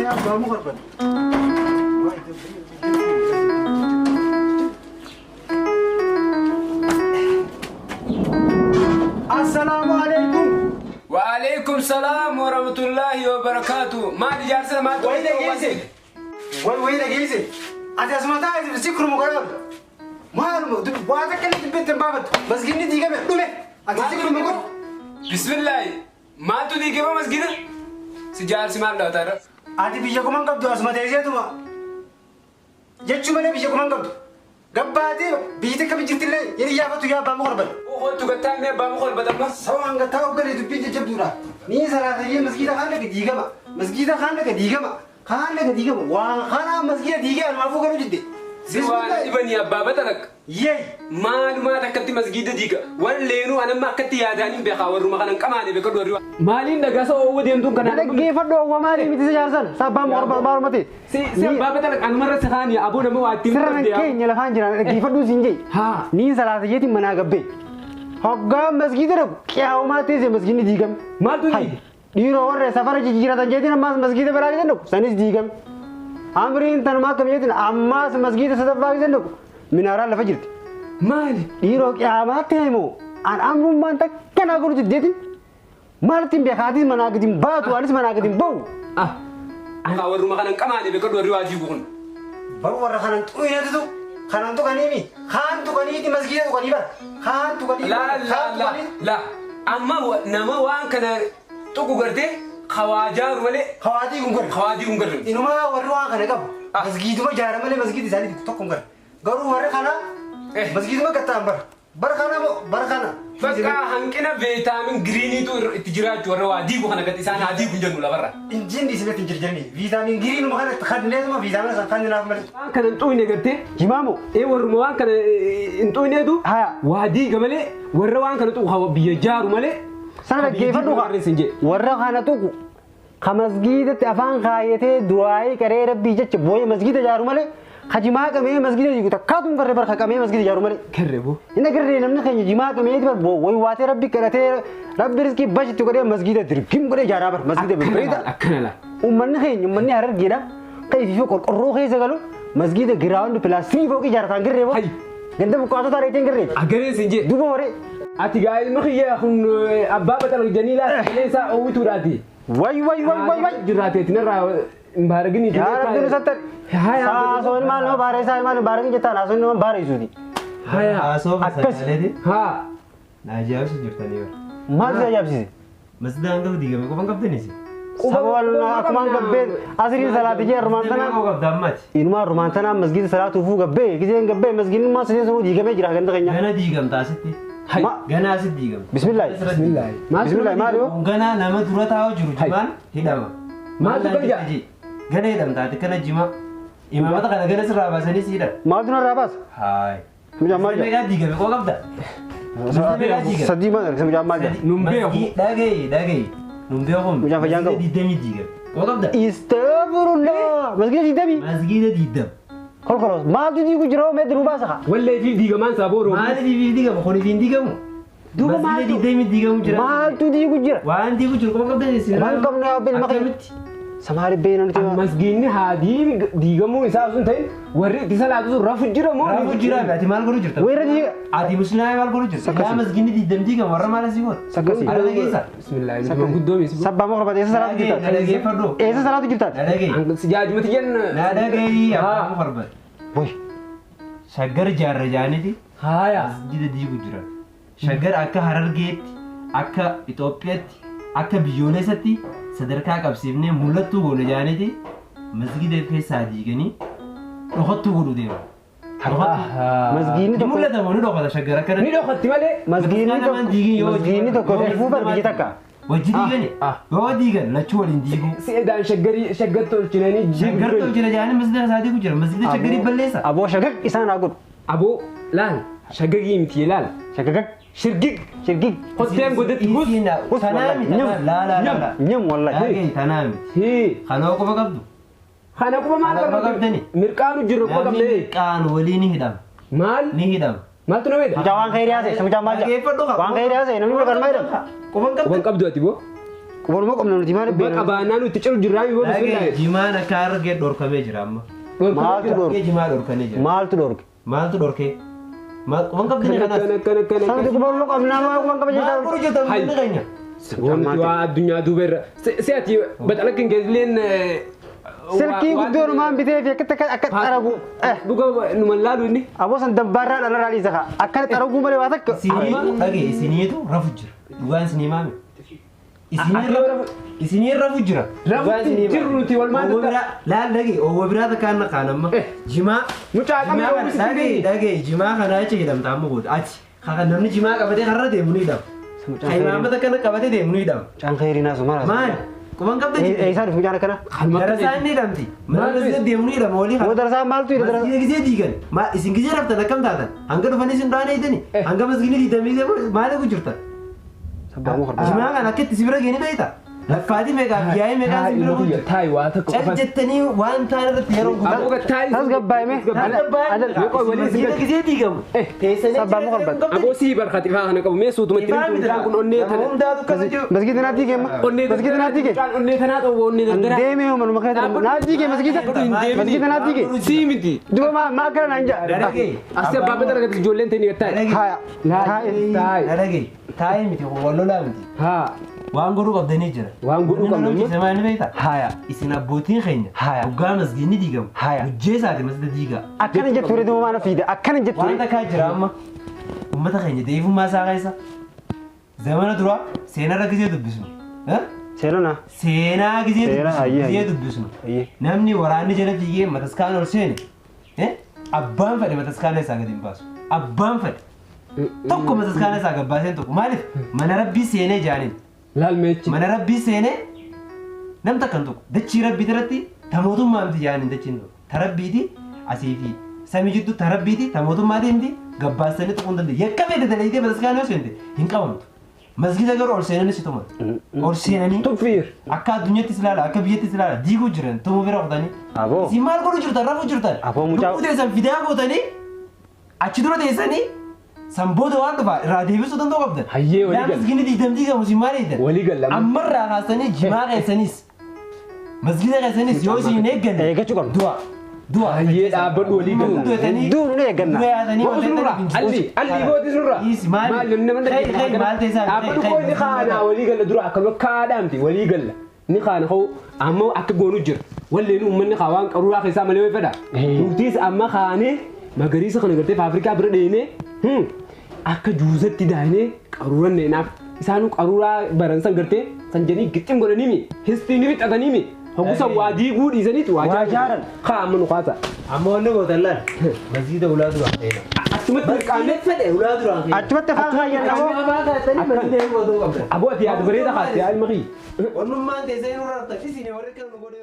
Abbaa muka barbada. Assalaamu alaikum. Waalaikum salaam wa rahmatullahi wa barakaatu. Maal ijaarsa maal Wayi dhageesse. Wayi dhageesse. Ati asuma taa'e si kurmu godhamu. Maaluma waa takka illee dubbetti hin baafattu. Masginni diigame dhume. Ati si kurmu godhu. Bismillaahi. Maaltu diigama masgida? Si jaarsi maal dhawataa irra? Ati biyya kuman qabdu asuma teesseetuma. Jechuu malee biyya kuman qabdu. Gabbaatee biyyi takka bijirtillee yeroo yaafatu yaa abbaa muka barbada. Kottu gattaa mee abbaa muka barbada amma. Sababa hanga taa'u galee dubbiin jajjabduudha. Ni salaatayyee masgiida kaan dhaqa diigama. Masgiida kaan dhaqa diigama. Kaan dhaqa diigama. Waan kanaa masgiida diigee anumaafuu galuu didde. Si waan dhibanii abbaa batalak. Yeey! Maalumaa takkatti masgiida diiga. Wan leenuu anamma akkatti yaadaaniin beekaa warruma kanan qamaane beekadhu warri. Maaliin dhagaa sa oowwa deemtuun Na kanaan. dhaggeeffadhu oowwa maalii miti si jaarsan? Sabbaa muka barbada maalumati? Si abbaa batalak anumarra si kaani aboo nama waa ittiin Sirra nan keenya lafaan jiraan dhaggeeffadhu siin jee. Haa. Niin salaatayyeetiin manaa gabbee. Hoggaa masgiida dhaqu qiyaamaa teessee masgiidni diigame. Maaltu Hay, diige? Dhiiroo warra safara jijjiiratan jeetiin ammaas masgiida biraa keessan dhaqu sanis diigame. Amriin tanumaa akkam jeetiin ammaas masgiida sadaffaa keessan dhaqu minaaraan lafa jirti. Maali? Dhiiroo qiyaamaa ta'e moo an amrummaan takka naa godhu jeetiin maaltiin beekaatis manaa gadi hin baatu anis manaa gadi hin ba'u. Ah. Warruma kanan qamaane beekadhu warri waa diigu kun. Baru warra kanan xu'inatutu kanan tuqaniimi kaan tuqaniiti masgiida tuqanii bara kaan tuqanii La la kaan la tuqanii la. Amma nama waan kana tuqu gartee kawaajaaru malee hawaatii kun godhe. kawaajii kun garre. Inumaa warri waan kana qabu Ah. masgiiduma jaara malee masgiida isaanii tokko hin garre. Garuu warri kana Eh. masgiiduma gattaan bara. Bara kana moo bara kana. Bakka hanqina viitaamin giriiniitu itti jiraachuu warra waa diigu kana gadi isaan haa diigu hin jennu lafarra. Injiin dhiisnetti hin jirjirni. Viitaamin giriinuma kana kanneetuma viitaamina san kanninaaf malee. Waan kana hin xuqne gartee Jimaamu. ee warruma waan kana hin xuqneetu Haa. waa diiga malee warra waan kana tuqu hawa biyya jaaru malee. Sana dhaggeeffadhu kaa. Warra kana tuqu ka masgiidatti afaan kaayatee du'aayii qaree rabbii jecha boo'ee masgiida jaaru malee ka jimaa qabee masgiida diigu takkaatu hin garree bara ka qabee masgiida jaaru malee. Kerre boo. Inni garree namni keenya jimaa qabee bar wayi waatee rabbi kadhatee rabbi riskii bashitti godhee masgiida dirgim godhee jaaraa bar masgiida babbareeda. Akkana laa. Uummanni keenya uummanni harargeedha. Kan ifiifuu qorqorroo keessa galu masgiida giraawundi pilaastikii fooqii ijaarrataan garree boo. Hayy. Ganda buqqaatota areetiin garree. Agaree sin jee. Duuba horee. Ati gaa ilma kiyya kun abbaa baxal janii laa sagalee isaa oowwituudhaati. Wayi wayi wayi wayi wayi. Jiraateetiin irraa hin baaragini. Yaa rabbi nu sattar. Haya. Haasawwan maal nama baareessaa maal baaragin jettaan haasawwan nama baareessuuti. Haya. Haasoo Akkas. fasagaaleeti. Haa. Na ajaa'ibsu jirtanii bara. Maaltu si ajaa'ibsiise? Masjida hanga diigame qofan qabdanis. Saba wal akkumaan gabbee asriin salaati jee rumaan Masjida tanaa. meeqa qabda ammaati? Inumaa rumaan tanaa masgiida salaatuu fuu gabbee giseen gabbee masgiidni maa sadeen sanuu diigamee jira ganda keenya. Gana diigamta asitti. Hay. Ma- Gana asitti diigamta. Bismillaahi. Bismillaahi. Bismillaahi maal yoo? Ganaa nama dura taa'u jiru jimaan hidhama. Maaltu Maal galja? jetti? Gana hidhamta ati kana jima. Imaamata kana gana sirraa baasanii si hidhan. Maaltu narraa baasa? Haay. Mucaan maal Masjida jedha? meeqaa diigame qoo qabda? Masjida meeqaa diigame? Sadii maal argisa mucaan maal jedha? Nun beeku. Dhaga'i dhaga'i. Nun beeku. Mucaan fayyaan qabu. Masjida digdamii diigame. Qoo qabda? Istaghfirullah. Masgiida digdamii. Masjida digdam. Kolkolos maaltu diigu jira oo meetti nu baasa kaa? Wallee fi diigamaan isaa booroo. Maaliif diigamu? Kun hin diigamu. Duuba Masjida maaltu- digdamii diigamu jira. Maaltu diigu jira? Waan diigu jiru qofa qabdan isin. Waan qabnu yaa abbe ilma keenya. Akkamitti? Samaari beena nuti. Masgiinni haa diigamuun isaa osoo hin ta'in warri itti salaatu sun rafu jira moo? Raafuu jira ati maal godhu jirta? Weerra diiga. Ati musliimaa maal godhu jirta? Sakkasi. Yaa masgiinni digdam diigamu warra maal asii godhu? Sakkasi. Ara dhageessa. Bismillaahi. Guddoo meessi. Sabbaa muka barbaade eessa salaatu Na jirtaati? dhageeffadhu. Eessa salaatu jirtaati? Na dhaga'i. Sijaajumati jenna. Na dhaga'i abbaa muka barbaade. Wayi. Shaggar jaarra jaaniti Haaya. masjida diigu jira. Shaggar akka Harargeetti, akka Itoophiyaatti, akka biyyoolessatti sadarkaa qabsiifnee mul'attuu goone jaaniti masgida keessaa diiganii dhokattuu godhu deema. Masgiinni Ni tokko. mul'ata moo ni dhokata shaggar akkana? Ni dhokatti malee. Masgiinni tokko. Masgiinni tokko ifuu bar biyyi takka. Wajji diigani? ah. Yoo diigan lachuu waliin diiguu. Si edaan shaggarii shaggar tolchinanii Shaggar tolchina jaanii masgida isaa diigu jira. Masgida shaggarii balleessa. Aboo shagag isaan haa godhu. Aboo laal shaggagii miti laal. Shagagag. Shirgig. Shirgig. Qotteen godatti hus. Hus Tanaa wallahi. miti. Nyam. Laa laa laa laa. Nyam wallahi. Dhaga'i tanaa miti. Hii. Kanoo quba qabdu. Kana quba maal Kana quba qabna? qabdani? Mirqaanu jirru quba Namni qabnee. mirqaan walii ni hidhama. Maal? Ni hidhama. Maaltu nama hidha? Mucaa waan khayrii haasa'e. Mucaan maal jedha? Dhaggeeffadhu kaa. Waan khayrii haasa'e namni mirqaan maal jedhama? Quban Quban qabdu. qabdu ati boo. Qubanuma qabna nuti maal Quba beekna? qabaannaa nuti ciru jirraa yoo bismillah. Jimaan akka harargee dhorkamee jira amma. Maaltu dhorke? Jimaa dhorkanii jira. Maaltu dhorke? Maaltu dhorke? Quban qabdini kanaas. Akkana akkana Santi akkana. qubanuma qabnaa maa quban qaba Maal jettaa? godhu jirta uummanni keenya? Wanti waa addunyaa duuba irra. Si ati baxala kan geesleen. Silkii guddoo numaan bitee fi akkatti akka xaragu. Dhuga numan laalu inni. Aboo san dabbaarraa dhalarraa dhiisa kaa. Akkana xaraguu malee waa takka. Isiniitu dhage isiniitu rafu jira. Dhugaan isinii maami? Isinii rafu jira. Rafutti jirru nuti walumaan Laal dhage oowwa biraa takkaan naqaan amma. Jimaa. Mucaa qabee oomishni Dhage dhage jimaa kanaa jecha jedhamta amma booda ati. Namni jimaa qabatee karra deemu ni hidhama. Imaamata kana qabatee deemu ni hidhama. Mucaan khayriinaa sumara. Maal? Quban qabda jirti. Eessaa dhufu mucaan akkana? Darasaan ni hidhamti. Mana masjida deemu ni hidhama walii Moo darasaan maaltu hidha darasa? Masjida gisee diigan. Isin gisee raftan akkam taatan? Hanga dhufanii isin dhaana hidhani. Hanga masjidni diidamii maal eegu jirtan? Sabbaamuu harba. Jimaa kana akka itti si bira geeni beekta? Laffaatii meeqaaf yaa'ii meeqaan si bira gujja? Taayi waa takka Cal qofan. jettanii waan ta'an irratti yeroo Aboo taayi. Tas gabbaa'ime. Masjida gisee diigamu. Teessanii Sabbaamuu harba. Aboo sii barkati faa kana qabu mee suutumatti mucaan kun onnee tana. Hundaatu akkasa jiru. Masjida naa diige amma. Masjida naa diige. Mucaan onnee tanaa qabu onnee dardaraa. Deemee manuma keessa naa diige masjida. Masjida naa diige. Sii miti. Duba maa akkana naan jaa. Daragee. Asii abbaa bata argate ijoolleen ta'e ni gattaayi. Haaya. Taa'i. Taayi. Daragee. Taa'ee miti wal lolaa miti. Haa. Waan godhuu qabdanii jira. Waan godhuu qabna Namni nama maal beektaa? Haaya. Isin abbootiin keenya. Haaya. Hoggaa masgiidni diigamu. Haaya. Hojjeesaati masjida diigaa. Akkana jettu ture duba maana fiida. Akkana jettu Waan ture. takkaa jira amma. Uummata keenya deefummaa isaa keessa. Zamana duraa seenarra gisee dubbisnu. Seenona. Seenaa gisee Seenaa, dubbisnu. hayyee, Gisee hayyee. dubbisnu. Hayyee. Namni waraanni jala fiigee mataskaan ol seene. Abbaan fedhe mataskaana isaa gadi hin baasu. Abbaan fedhe. Tokko mataskaana isaa gad baaseen tokko. Maaliif? Mana rabbii seenee jaaniin. Laal meechi. Mana rabbii seenee nam takkan tokko dachii rabbii irratti ta mootummaa miti jaaniin dachiin tokko. Ta rabbiiti asii fi samii jidduu ta rabbiiti ta mootummaa miti gabbaasanii tuquu hin dandeenye. Yakka fedhe dalaydee mataskaana yoo seente hin qabamtu. Masgida garuu ol seenanii si tuman. Ol seenanii Tuffiir. akka addunyaattis ilaala akka biyyattis ilaala diiguu jiran tumuu bira kutanii. Aboo. Isin maal godhuu jirtan rafuu jirtan. Aboo mucaa- Lubbuu teessan fidaa gootanii achi dura teessanii san booda waan dhufa irraa deebisuu danda'u qabdan. Hayyee walii Yaa galla. masgidni diigdam diigamu isin maal eegdan? Walii galla. Ammarraa kaasanii jimaa keessaniis masgida keessaniis yoo isin hin eegganne Eeggachuu qabna. Du'a. Du'a. Hayyee dhaabbadhu walii galla. Hedduu nu eegganna. Bo'u sunurra. Alli alli booti sunurra. Maal Maal namni Kai maal ta'e isaa? Dhaabbadhu koo ni kaana walii galla dura akkuma kaadhaamti walii galla. Ni kaana hoo amma akka goonu jira. Walleen uummanni kaa waan qaruuraa keessaa malee way fedha. Nutis amma kaanee magariisa kana gartee faafrikaa bira dheenee akka juuzatti daanee qaruuran neenaaf isaanuu qaruuraa baran san gartee san jedhanii gixxim godhanii histii ni fixatanii mi hoggusan waa diiguu dhiisaniiti waa Waa jaaran. Kaa amma nu kaasa. Amma wanni gootan laal masgida ulaa duraan keena. Achumatti mirqaanee fedhe ulaa duraan keena. Achumatti afaan kaayyan aboo. Aboo ati yaada bareeda kaastee ilma kiyya. Onnummaan teessee nurra raftan isin warri kan nu godhe.